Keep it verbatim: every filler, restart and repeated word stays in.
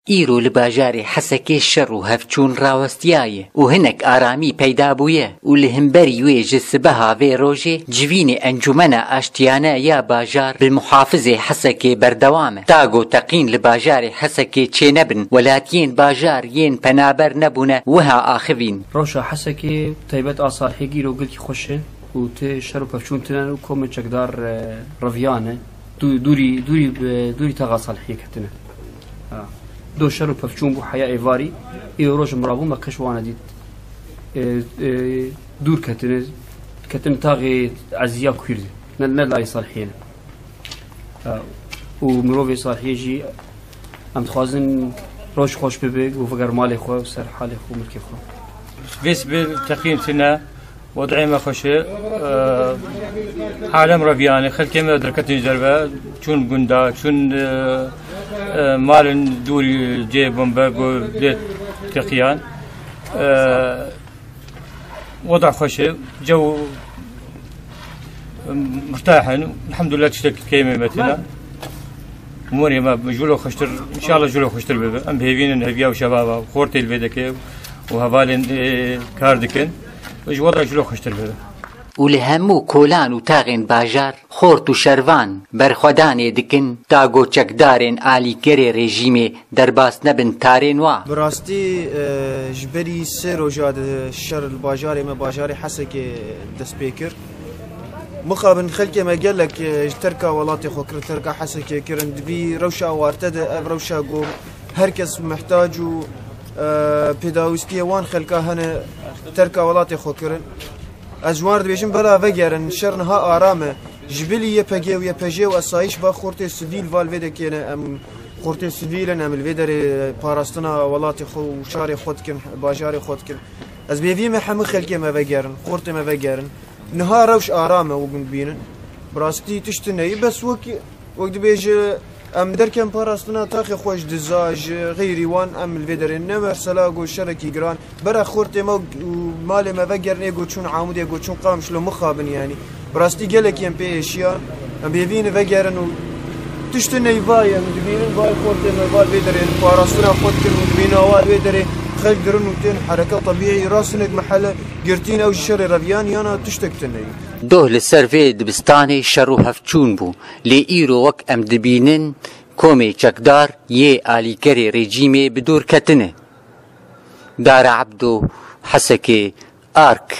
Îro li bajarê Hesekê şer û hevçûn rawestiyaye û hinek aramî peyda bûye û li hemberî wê ji sibeha vê rojê civînê Encûmena Aştiyane ya bajar bi muhafizê Hesekê berdewam e. Ta ku teqîn li bajarê Hesekê çênebin, welatiyên bajar yên penaber nebûne wiha axivîn. Rewşa Hesekê taybet a Salihê îro gelkî xweş e û tê şer û pevçûn tine û komên çekdar, e, reviyane. Dû-, dûrî, dûrî, e, dûrî taxa Salihiyê ketine. Ha. Do şer û pevçûn bû heya êvarî. Îro roj mirabû me keş wane dît. E, e, dûr ketine, ketine taxê eziya kûr de. Ne, ne layê Salihiyê ne. Ha. Û mirovê Salihiyê jî em dixwazin roj xweş bibe û veger malê xwe û ser halê xwe û milkê xwe. Vê sibê teqîn tine. Wed'ê me xweş e. Alem reviyane, xelkê me derketin ji derve, çûn gunda, çûn, e, e, malên dûrî cê bûn be, go lê teqiyan. E, weda xweş e, cew, e, murtah in. Elhamdulillah, tiştek keyme me tine. Umurê me ji wilo xweştir, inşallah ji wilo xweştir bibe. Em hêvînin, hêviya û şebaba, xortê li vê deke û hevalên, e, kar dikin. Ji wada ji wilo xweştir bibe. Û li hemû kolan û taxên bajar, xort û şervan berxwedanê dikin, ta ku çekdarên alîkerê rejîmê derbas nebin tarên wa. Bi rastî, e, ji berî sê roja di şer li bajarê me, bajarê Hesekê dest pê kir. Mixabin xelkê me gelek, e, ji terka welatê xwe kirin, terka Hesekê kirin. Di vî rewşa warte de ev rewşa ku her kes mihtac û, e, pêdawîstiyê wan xelka hene terka welatê xwe kirin. Ez ji wan re dibêjim, bela vegerin, şer niha aram e. Ji bilî Y P G û Y P J û esayîş va xortê sivîl va li vê dekê ne, em xortê sivîl in, em li vê derê parastina welatê xwe û şarê xwe dikin, bajarê xwe dikin. Ez bêvî me hemû xelkê me vegerin, xortê me vegerin. Niha rewş aram e, wek hûn dibînin. Bi rastî tişt tune ye, bes wek, wek dibêje, em derken parastina taxê xwe ji diza, ji xeyrî wan, em li vê derê ne mesela ku şerekî giran. Bera xortê me û malê me vegerin, ê ku çûn Amûdê, ku çûn Qamişlo mixabin yanî. Bi rastî gelekî em pê êşiya. Em bêvî ne vegerin û tişt tune ye, vay em dibînin, vay xortê me, vay vê derê, parastina xwe dikin û dibînin awa li vê derê xelk dirin û tên hereke tebîî, rast hinek mehele girtîn ew ji şerê reviyan yana tiştek tune ye. Doh li ser vê dibistanê şer û hevçûn bû, lê îro wek em dibînin komê çekdar yê alîkerê rejîmê bi dûr ketine. Dara Ebdo, Hesekê, Ark.